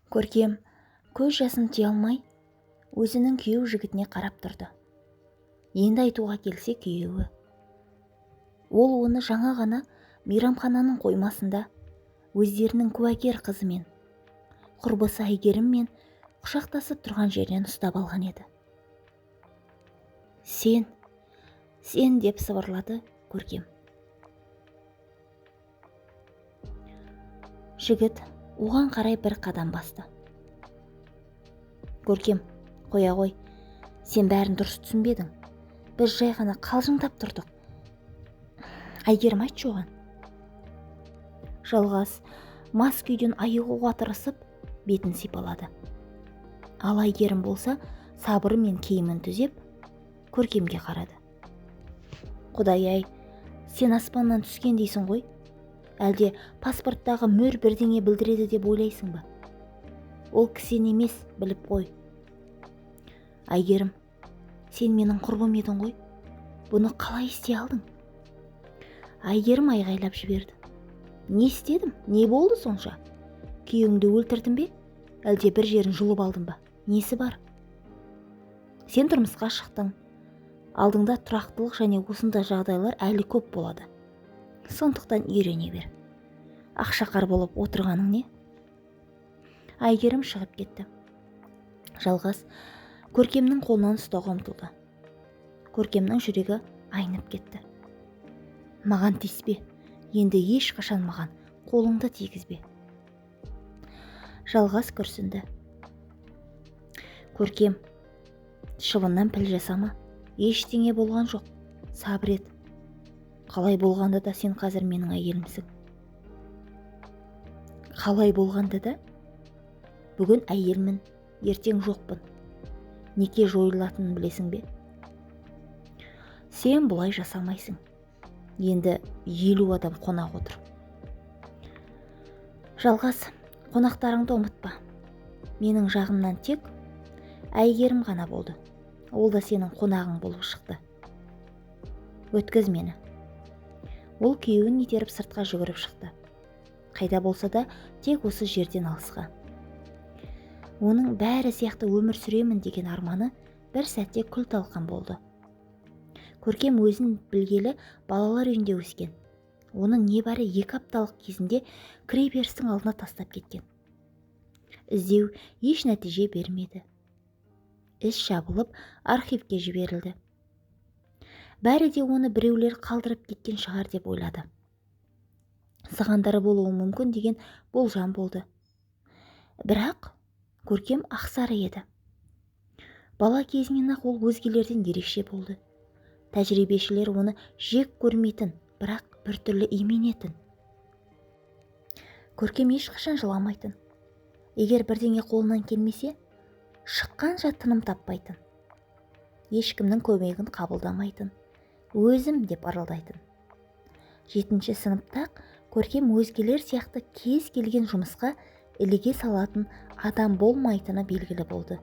Көркем көз жасын тия алмай, өзінің күйеу жігітіне қарап тұрды. Енді айтуға келсе күйеуі. Ол оны жаңа ғана мейрамхананың қоймасында өздерінің куәгер қызымен, құрбысы Әйгеріммен құшақтасып тұрған жерінен ұстап алған еді. Сен, сен деп сыбырлады Көркем. Жігіт оған қарай бір қадам басты. Көркем, қоя қой, сен бәрін дұрыс түсінбедің. Біз жай ғана қалжыңдап тұрдық. Әйгерім, айтшы оған. Жалғас мас күйден айығуға тырысып, бетін сипалады. Ал Әйгерім болса, сабыры мен киімін түзеп, Көркемге қарады. Құдай-ай, сен аспаннан түскен дейсің ғой? Әлде паспорттағы мөр бірдеңе білдіреді деп ойлайсың ба? Ол кісен емес, біліп қой. Әйгерім, сен менің құрбым едің ғой. Бұны қалай істей алдың? Әйгерім айғайлап жіберді. Не істедім? Не болды сонша? Күйеуіңді өлтірдің бе? Әлде бір жерін жұлып алдың ба? Несі бар? Сен тұрмысқа шықтың. Алдыңда тұрақтылық және осындай жағдайлар әлі көп болады. Сондықтан үйрене бер. Ақшақар болып отырғаның не? Әйгерім шығып кетті. Жалғас Көркемнің қолынан ұстауға ұмтылды. Көркемнің жүрегі айнып кетті. Маған тиіспе, енді ешқашан маған қолыңды тигізбе. Жалғас күрсінді. Көркем, шыбыннан піл жасама, ештеңе болған жоқ, сабыр ет. Қалай болғанда да сен қазір менің әйелімсің. Қалай болғанда да? Бүгін әйелмін, ертең жоқпын. Неке жойылатынын білесің бе? Сен бұлай жасамайсың. Енді 50 адам қонақ отыр. Жалғас, қонақтарыңды ұмытпа. Менің жағымнан тек Әйгерім ғана болды. Ол да сенің қонағың болып шықты. Өткіз мені. Ол күйеуін итеріп сыртқа жүгіріп шықты. Қайда болса да тек осы жерден алысқа. Оның бәрі сияқты өмір сүремін деген арманы бір сәтте күл-талқан болды. Көркем өзін білгелі балалар үйінде өскен. Оны небәрі 2 апталық кезінде кіреберістің алдына тастап кеткен. Іздеу еш нәтиже бермеді. Іс жабылып, архивке жіберілді. Бәрі де оны біреулер қалдырып кеткен шығар деп ойлады. Сығандары болуы мүмкін деген болжам болды. Бірақ Көркем ақсары еді. Бала кезінен-ақ ол өзгелерден ерекше болды. Тәжірибешілер оны жек көрмейтін, бірақ біртүрлі именетін. Көркем ешқашан жыламайтын. Егер бірдеңе қолынан келмесе, шыққанша тыным таппайтын. Ешкімнің көмегін қабылдамайтын. Өзім деп ырылдайтын. 7 сыныпта Көркем өзгелер сияқты кез келген жұмысқа іліге салатын адам болмайтыны белгілі болды.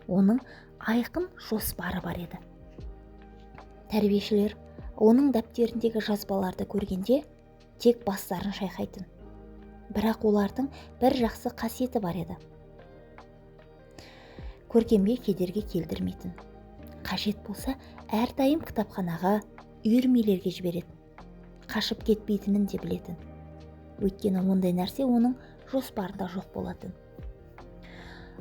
Оның айқын жоспары бар еді. Тәрбиешілер оның дәптеріндегі жазбаларды көргенде тек бастарын шайқайтын. Бірақ олардың бір жақсы қасиеті бар еді. Көркемге кедергі келтірмейтін. Қажет болса, әрдайым кітапханаға, үйірмелерге жіберетін. Қашып кетпейтінін де білетін. Өйткені ондай нәрсе оның жоспарында жоқ болатын.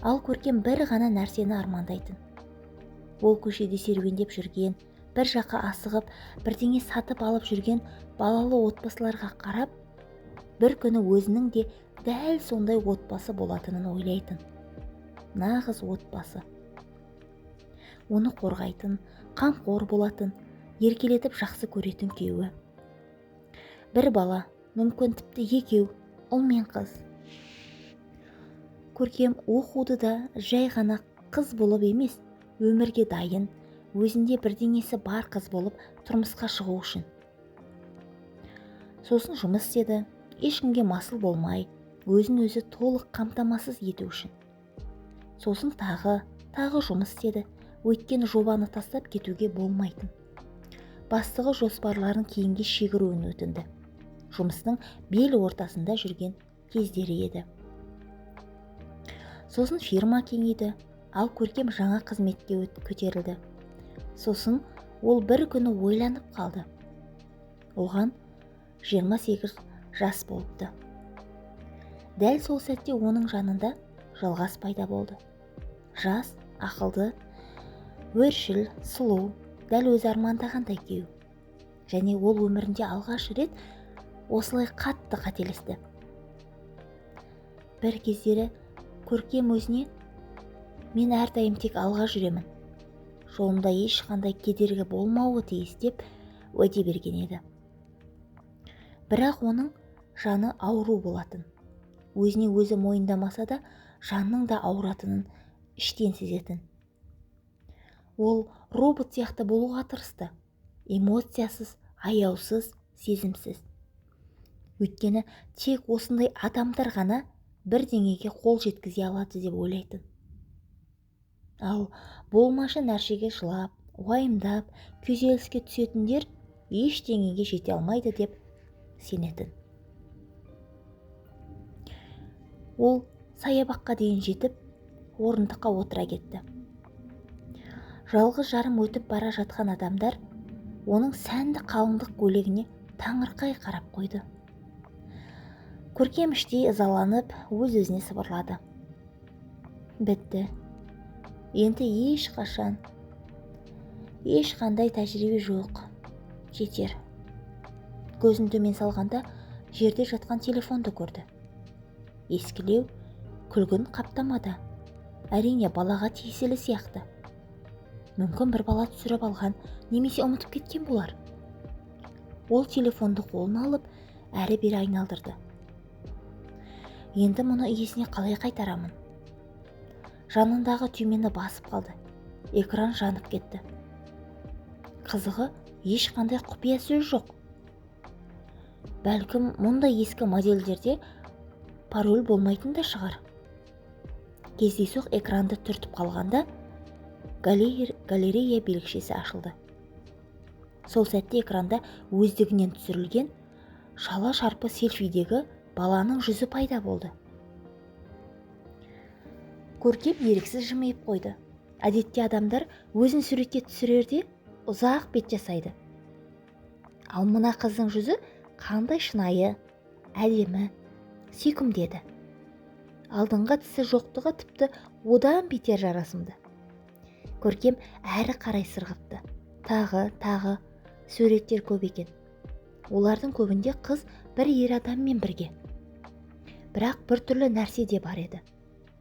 Ал Көркем бір ғана нәрсені армандайтын. Ол көшеде серуендеп жүрген, бір жаққа асығып, бірдеңе сатып алып жүрген балалы отбасыларға қарап, бір күні өзінің де дәл сондай отбасы болатынын ойлайтын. Нағыз отбасы. Оны қорғайтын, қамқор болатын, еркелетіп жақсы көретін күйеуі. Бір бала, мүмкін тіпті екеу, ұл мен қыз. Көркем оқуды да жай ғана қыз болып емес, өмірге дайын, өзінде бірдеңесі бар қыз болып тұрмысқа шығу үшін. Сосын жұмыс істеді, ешкімге масыл болмай, өзін өзі толық қамтамасыз ету үшін. Сосын тағы жұмыс істеді, өйткені жобаны тастап кетуге болмайтын. Бастығы жоспарларын кейінге шегеруін өтінді. Жұмыстың бел ортасында жүрген кездері еді. Сосын фирма кеңейді, ал Көркем жаңа қызметке көтерілді. Сосын ол бір күні ойланып қалды. Оған 28 жас болыпты. Дәл сол сәтте оның жанында Жалғас пайда болды. Жас, ақылды, өршіл, сұлу, дәл өзі армандағандай күйеу. Және ол өмірінде алғаш рет осылай қатты қателесті. Бір кездері Көркем өзіне: мен әрдайым тек алға жүремін, жолымда ешқандай кедергі болмауы тиіс деп уәде берген еді. Бірақ оның жаны ауру болатын. Өзіне өзі мойындамаса да, жанның да ауыратынын іштен сезетін. Ол робот сияқты болуға тырысты. Эмоциясыз, аяусыз, сезімсіз. Өйткені тек осындай адамдар ғана бірдеңеге қол жеткізе алады деп ойлайтын. Ал болмашы нәрсеге жылап, уайымдап, күйзеліске түсетіндер ештеңеге жете алмайды деп сенетін. Ол саябаққа дейін жетіп, орындыққа отыра кетті. Жалғыз жарым өтіп бара жатқан адамдар оның сәнді қалыңдық көйлегіне таңырқай қарап қойды. Көркем іштей ызаланып, өз-өзіне сыбырлады. Бітті. Енді ешқашан, ешқандай тәжірибе жоқ. Жетер. Көзін төмен салғанда жерде жатқан телефонды көрді. Ескілеу, күлгін қаптамада. Әрине, балаға тиесілі сияқты. Мүмкін бір бала түсіріп алған, немесе ұмытып кеткен болар. Ол телефонды қолына алып, әрі-бері айналдырды. Енді мұны иесіне қалай қайтарамын? Жанындағы түймені басып қалды. Экран жанып кетті. Қызығы, ешқандай құпия сөз жоқ. Бәлкім, мұндай ескі модельдерде пароль болмайтын да шығар. Кездейсоқ экранды түртіп қалғанда галерея белгішесі ашылды. Сол сәтте экранда өздігінен түсірілген шала-шарпы селфидегі баланың жүзі пайда болды. Көркем еріксіз жымиып қойды. Әдетте адамдар өзін суретке түсірерде ұзақ бет жасайды. Ал мына қыздың жүзі қандай шынайы, әдемі, сүйкімді еді. Алдыңғы тісі жоқтығы тіпті одан бетер жарасымды. Көркем әрі қарай сырғыпты. Тағы суреттер көп екен. Олардың көбінде қыз бір ер адаммен бірге. Бірақ бір түрлі нәрсе де бар еді.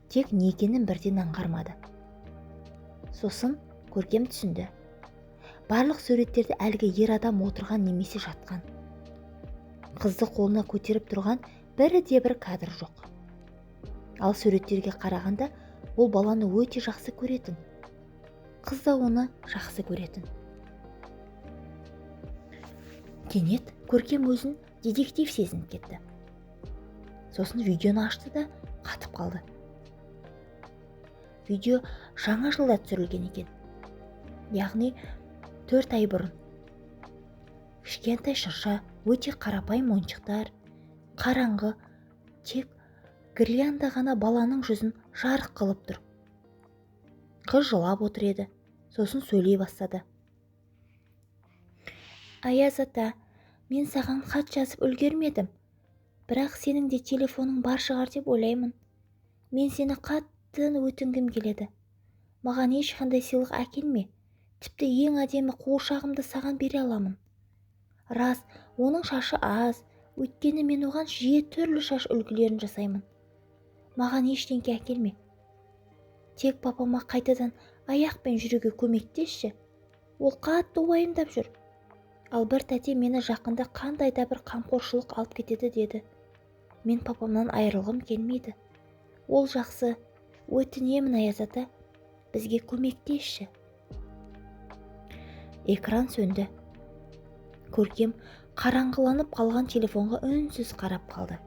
Тек не екенін бірден аңғармады. Сосын Көркем түсінді. Барлық суреттерді әлгі ер адам отырған немесе жатқан. Қызды қолына көтеріп тұрған бірі де бір кадр жоқ. Ал суреттерге қарағанда ол баланы өте жақсы көретін. Қыз да оны жақсы көретін. Кенет Көркем өзін детектив сезініп кетті. Сосын видеоны ашты да қатып қалды. Видео жаңа жылда түсірілген екен. Яғни 4 ай бұрын. Кішкентай шырша, өте қарапайым ойыншықтар, қараңғы, тек гирлянда ғана баланың жүзін жарық қылып тұр. Қыз жылап отыр еді, сосын сөйлей бастады. Аяз ата, мен саған хат жазып үлгермедім, бірақ сенің де телефоның бар шығар деп ойлаймын. Мен сені қатты өтінгім келеді. Маған ешқандай сыйлық әкелме, тіпті ең әдемі қуыршағымды саған бере аламын. Рас, оның шашы аз, өйткені мен оған жиі түрлі шаш үлгілерін жасаймын. Маған ештеңке әкелме. Тек папама қайтадан аяқпен жүруге көмектесші. Ол қатты уайымдап жүр. Ал бір тәте мені жақында қандай да бір қамқоршылық алып кетеді деді. Мен папамнан айырылғым келмейді. Ол жақсы, өтінемін Аяз ата, бізге көмектесші. Экран сөнді. Көркем қараңғыланып қалған телефонға үнсіз қарап қалды.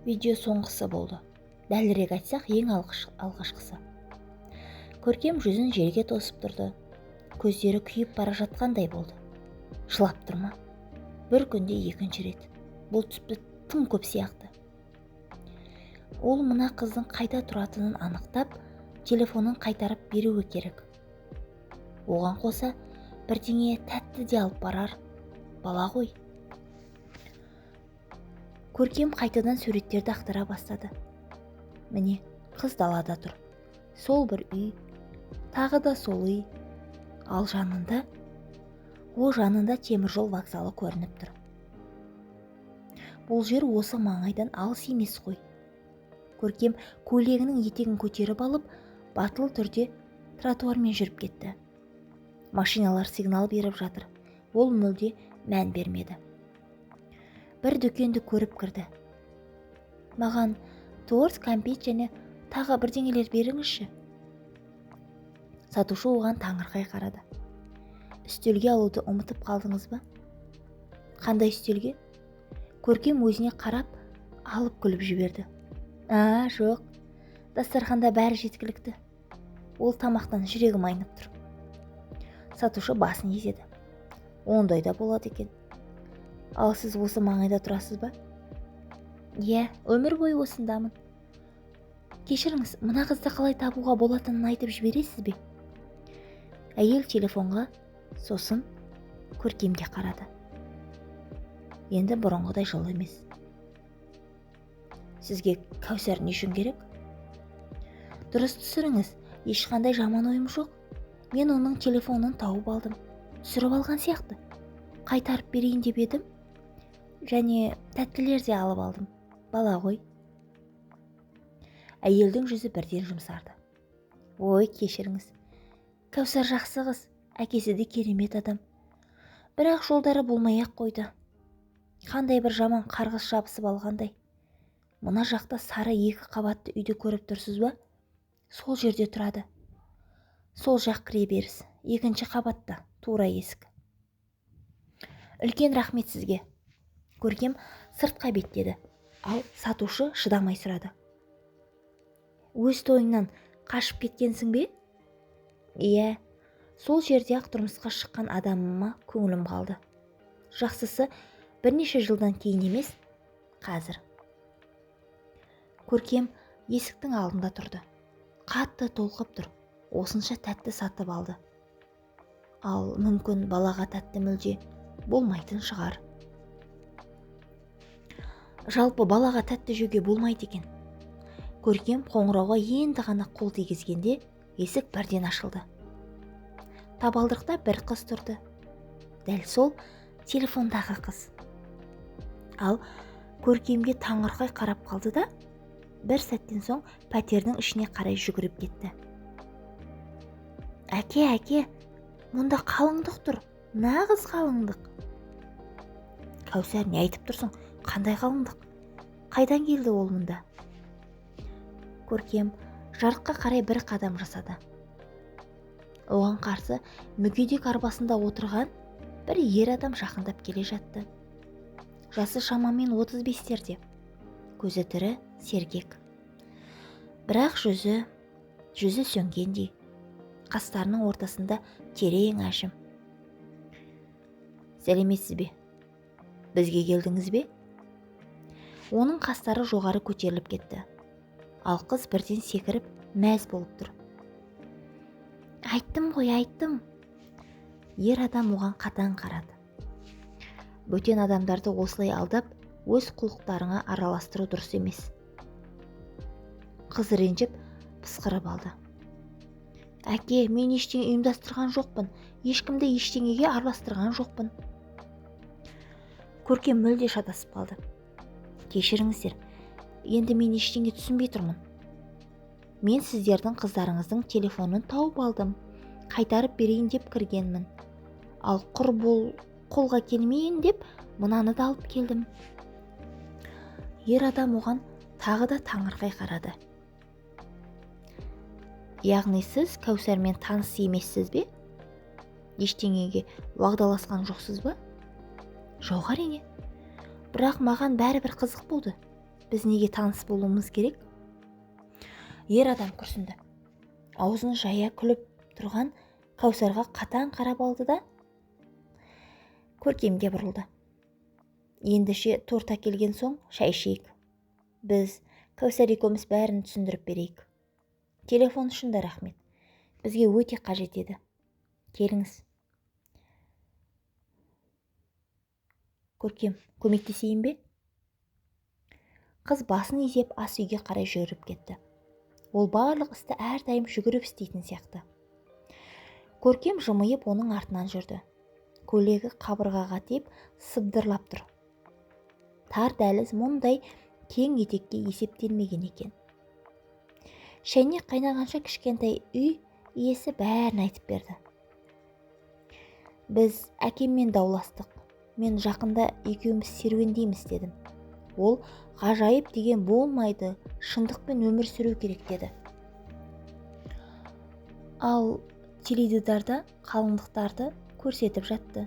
Видео соңғысы болды. Дәлірек айтсақ, ең алғашқысы. Көркем жүзін жерге тосып тұрды. Көздері күйіп бара жатқандай болды. Жылап тұр ма? Бір күнде екінші рет. Бұл тіпті тым көп сияқты. Ол мына қыздың қайда тұратынын анықтап, телефонын қайтарып беруі керек. Оған қоса бірдеңе тәтті де алып барар бала ғой. Көркем қайтадан суреттерді ақтара бастады. Міне, қыз далада тұр. Сол бір үй, тағы да сол үй. Ал жанында, о жанында теміржол вокзалы көрініп тұр. Бұл жер осы маңайдан алыс емес қой. Көркем көйлегінің етегін көтеріп алып, батыл түрде тротуармен жүріп кетті. Машиналар сигнал беріп жатыр. Ол мүлде мән бермеді. Бір дүкенді көріп кірді. Маған торт, кәмпит және тағы бірдеңелер беріңізші. Сатушы оған таңырқай қарады. Үстелге алуды ұмытып қалдыңыз ба? Қандай үстелге? Көркем өзіне қарап алып күліп жіберді. А, жоқ, дастарханда бәрі жеткілікті. Ол тамақтан жүрегім айнып тұр. Сатушы басын изеді. Ондай да болады екен. Ал сіз осы маңайда тұрасыз ба? Иә, өмір бойы осындамын. Кешіріңіз, мына қызды қалай табуға болатынын айтып жібересіз бе? Әйел телефонға, сосын Көркемге қарады. Енді бұрынғыдай жылы емес. Сізге Кәусар не үшін керек? Дұрыс түсіріңіз, ешқандай жаман ойым жоқ. Мен оның телефонын тауып алдым. Түсіріп алған сияқты. Қайтарып берейін деп едім. Және тәттілер де алып алдым. Бала ғой. Әйелдің жүзі бірден жұмсарды. Ой, кешіріңіз. Кәусар жақсы қыз, әкесі де керемет адам. Бірақ жолдары болмай-ақ қойды. Қандай бір жаман қарғыс жабысып алғандай. Мына жақта сары екі қабатты үйді көріп тұрсыз ба? Сол жерде тұрады. Сол жақ кіреберіс, екінші қабатта, тура есік. Үлкен рахмет сізге. Көркем сыртқа беттеді, ал сатушы шыдамай сұрады. Өз тойыңнан қашып кеткенсің бе? Иә, сол жерде-ақ тұрмысқа шыққан адамыма көңілім қалды. Жақсысы, бірнеше жылдан кейін емес, қазір. Көркем есіктің алдында тұрды. Қатты толқып тұр. Осынша тәтті сатып алды. Ал мүмкін балаға тәтті мүлде болмайтын шығар. Жалпы балаға тәтті жеуге болмайды екен. Көркем қоңырауға енді ғана қол тигізгенде есік бірден ашылды. Табалдырықта бір қыз тұрды. Дәл сол телефондағы қыз. Ал Көркемге таңырқай қарап қалды да, бір сәттен соң пәтердің ішіне қарай жүгіріп кетті. Әке, әке, мұнда қалыңдық тұр, нағыз қалыңдық. Кәусар, не айтып тұрсың? Қандай қалыңдық? Қайдан келді ол мұнда? Көркем жарыққа қарай бір қадам жасады. Оған қарсы мүгедек арбасында отырған бір ер адам жақындап келе жатты. Жасы шамамен 35-терде. Көзі тірі, сергек. Бірақ жүзі сөнгендей. Қастарының ортасында терең әжім. Сәлеметсіз бе? Бізге келдіңіз бе? Оның қастары жоғары көтеріліп кетті. Ал қыз бірден секіріп мәз болып тұр. Айттым ғой, айттым. Ер адам оған қатаң қарады. Бөтен адамдарды осылай алдап, өз құлықтарыңа араластыру дұрыс емес. Қыз ренжіп, пысқырып алды. Әке, мен ештеңе ұйымдастырған жоқпын, ешкімді ештеңеге араластырған жоқпын. Көркем мүлде шатасып қалды. Кешіріңіздер, енді мен ештеңе түсінбей тұрмын. Мен сіздердің қыздарыңыздың телефонын тауып алдым, қайтарып берейін деп кіргенмін. Ал құр бол қолға келмейін деп мынаны да алып келдім. Ер адам оған тағы да таңырқай қарады. Яғни сіз Кәусармен таныс емессіз бе? Ештеңеге уағдаласқан жоқсыз ба? Жоқ, әрине. Бірақ маған бәрібір қызық болды. Біз неге таныс болуымыз керек? Ер адам күрсінді. Аузын жая күліп тұрған Кәусарға қатаң қарап алды да, Көркемге бұрылды. Ендеше торт әкелген соң шай ішейік. Біз Кәусар екеуміз бәрін түсіндіріп берейік. Телефон үшін де рахмет. Бізге өте қажет еді. Келіңіз. Көркем, көмектесейін бе? Қыз басын изеп ас үйге қарай жүгіріп кетті. Ол барлық істі әрдайым жүгіріп істейтін сияқты. Көркем жымиып оның артынан жүрді. Көйлегі қабырғаға тиіп сыбдырлап тұр. Тар дәліз мұндай кең етекке есептелмеген екен. Шәйнек қайнағанша кішкентай үй иесі бәрін айтып берді. Біз әкеммен дауластық. Мен жақында екеуміз серуендейміз дедім. Ол ғажайып деген болмайды, шындықпен өмір сүру керек деді. Ал теледидарда қалыңдықтарды көрсетіп жатты.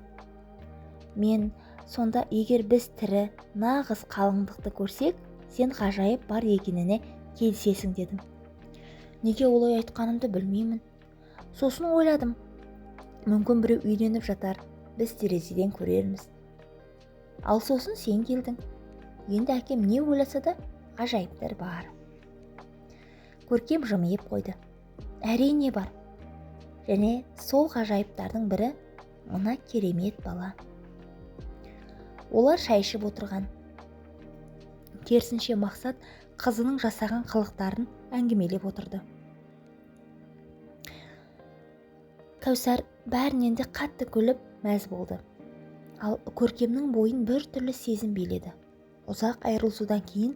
Мен сонда егер біз тірі, нағыз қалыңдықты көрсек, сен ғажайып бар екеніне келісесің дедім. Неге олай айтқанымды білмеймін. Сосын ойладым. Мүмкін біреу үйленіп жатар, біз терезеден көрерміз. Ал сосын сен келдің. Енді әкем не ойласа да ғажайыптар бар. Көркем жымиып қойды. Әрине бар. Және сол ғажайыптардың бірі мына керемет бала. Олар шай ішіп отырған. Керісінше Мақсат қызының жасаған қылықтарын әңгімелеп отырды. Кәусар бәрінен де қатты күліп мәз болды. Ал Көркемнің бойын бір түрлі сезім биледі. Ұзақ айырылысудан кейін,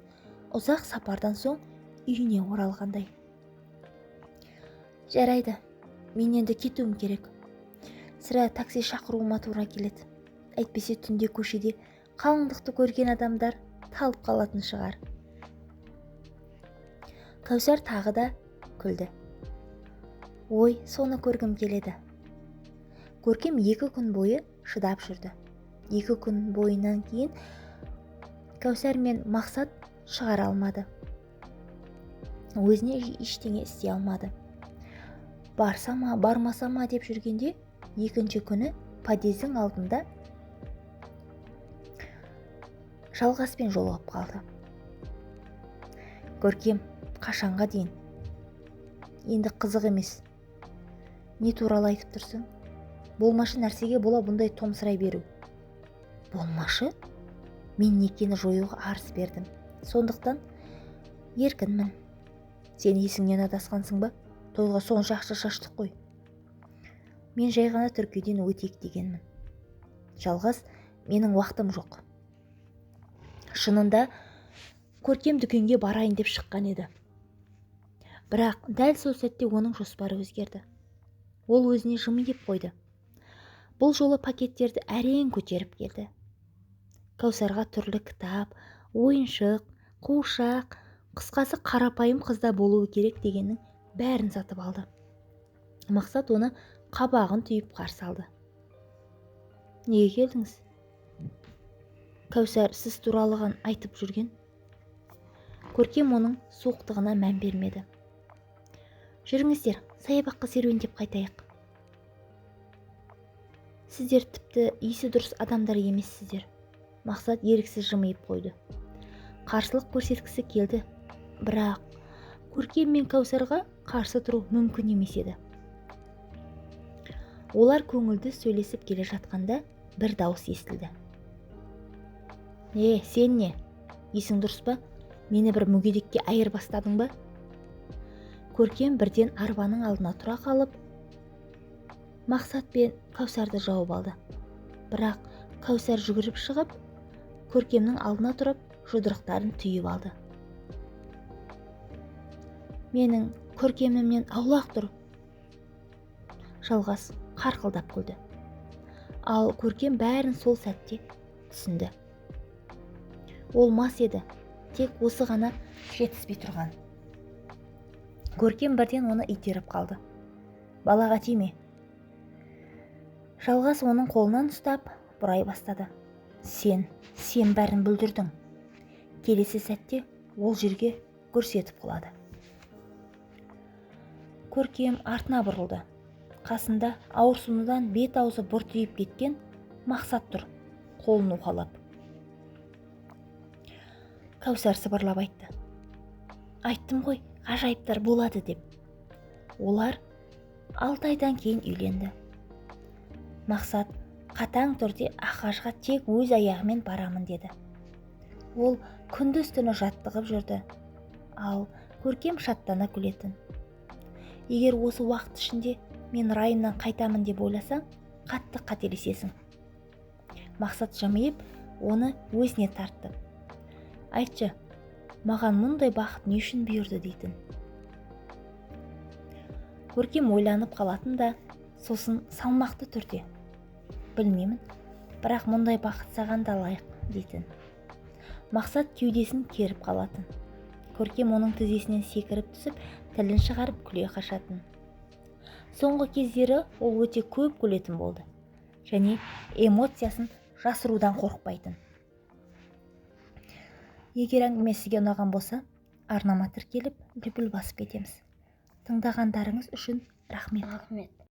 ұзақ сапардан соң үйіне оралғандай. Жарайды, мен енді кетуім керек. Сірә такси шақыруыма тура келеді. Әйтпесе түнде көшеде қалыңдықты көрген адамдар талып қалатын шығар. Кәусар тағы да күлді. Ой, соны көргім келеді. Көркем 2 күн бойы шыдап жүрді. 2 күн бойынан кейін Кәусар мен Мақсат шығара алмады. Өзіне ештеңе істей алмады. Барса ма, бармаса ма деп жүргенде, екінші күні подъездің алдында Жалғаспен жолығып қалды. Көркем, қашанға дейін? Енді қызық емес. Не туралы айтып тұрсың? Болмашы нәрсеге бола бұндай томсырай беру. Болмашы? Мен некені жоюға арыз бердім. Сондықтан еркінмін. Сен есіңнен адасқансың ба? Тойға сонша ақша шаштық қой. Мен жай ғана тіркеуден өтейік дегенмін. Жалғас, менің уақытым жоқ. Шынында Көркем дүкенге барайын деп шыққан еді. Бірақ дәл сол сәтте оның жоспары өзгерді. Ол өзіне жымиып қойды. Бұл жолы пакеттерді әрең көтеріп келді. Кәусарға түрлі кітап, ойыншық, қуыршақ, қысқасы қарапайым қызда болуы керек дегеннің бәрін сатып алды. Мақсат оны қабағын түйіп қарсы алды. Неге келдіңіз? Кәусар сіз туралыған айтып жүрген. Көркем оның суықтығына мән бермеді. Жүріңіздер, саябаққа серуендеп қайтайық. Сіздер тіпті есі дұрыс адамдар емессіздер. Мақсат еріксіз жымиып қойды. Қарсылық көрсеткісі келді, бірақ Көркем мен Кәусарға қарсы тұру мүмкін емес еді. Олар көңілді сөйлесіп келе жатқанда бір дауыс естілді. Е, сен не? Есің дұрыс па? Мені бір мүгедекке айырбастадың ба? Көркем бірден арбаның алдына тұра қалып, Мақсат пен Кәусарды жауып алды. Бірақ Кәусар жүгіріп шығып, Көркемнің алдына тұрып, жұдырықтарын түйіп алды. Менің Көркемімнен аулақ тұр. Жалғас қарқылдап күлді. Ал Көркем бәрін сол сәтте түсінді. Ол мас еді, тек осы ғана жетіспей тұрған. Көркем бірден оны итеріп қалды. Балаға тиме. Жалғас оның қолынан ұстап, бұрай бастады. Сен бәрін бүлдірдің. Келесі сәтте ол жерге гүрс етіп құлады. Көркем артына бұрылды. Қасында ауырсынудан бет аузы бұртиып кеткен Мақсат тұр, қолын уқалап. Кәусар сыбырлап айтты. Айттым ғой, ғажайыптар болады деп. Олар 6 айдан кейін үйленді. Мақсат қатаң түрде Ахажға тек өз аяғымен барамын деді. Ол күндіз түні жаттығып жүрді, ал Көркем шаттана күлетін. Егер осы уақыт ішінде мен райымнан қайтамын деп ойласаң, қатты қателесесің. Мақсат жымиып, оны өзіне тартты. Айтшы, маған мұндай бақыт не үшін бұйырды дейтін. Көркем ойланып қалатын да, сосын салмақты түрде: «Білмеймін, бірақ мұндай бақыт саған да лайық», – дейтін. Мақсат кеудесін керіп қалатын. Көркем оның тізесінен секіріп түсіп, тілін шығарып күле қашатын. Соңғы кездері ол өте көп күлетін болды және эмоциясын жасырудан қорықпайтын. Егер әңгіме сізге ұнаған болса, арнама тіркеліп, лүпіл басып кетеміз. Тыңдағандарыңыз үшін рахмет. Рахмет.